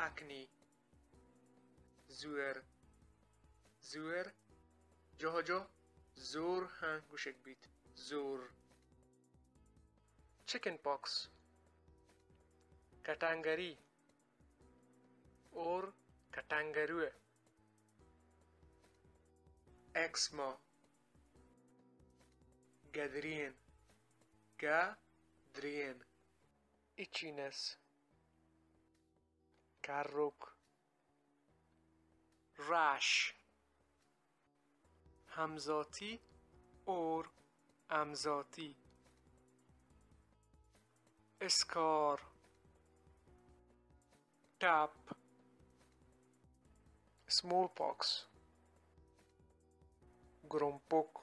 اکنی، زور، زور، جوہ جوہ زور ہاں گوشگ بیت، زور۔ چکن پاکس، کٹانگری اور کٹانگروہ۔ ایکسما، گدرین، گدرین۔ ایچینس، کروک، راش۔ ہمزاتی اور امزاتی۔ اسکار، ٹپ۔ اسمال پاکس، گرمپک،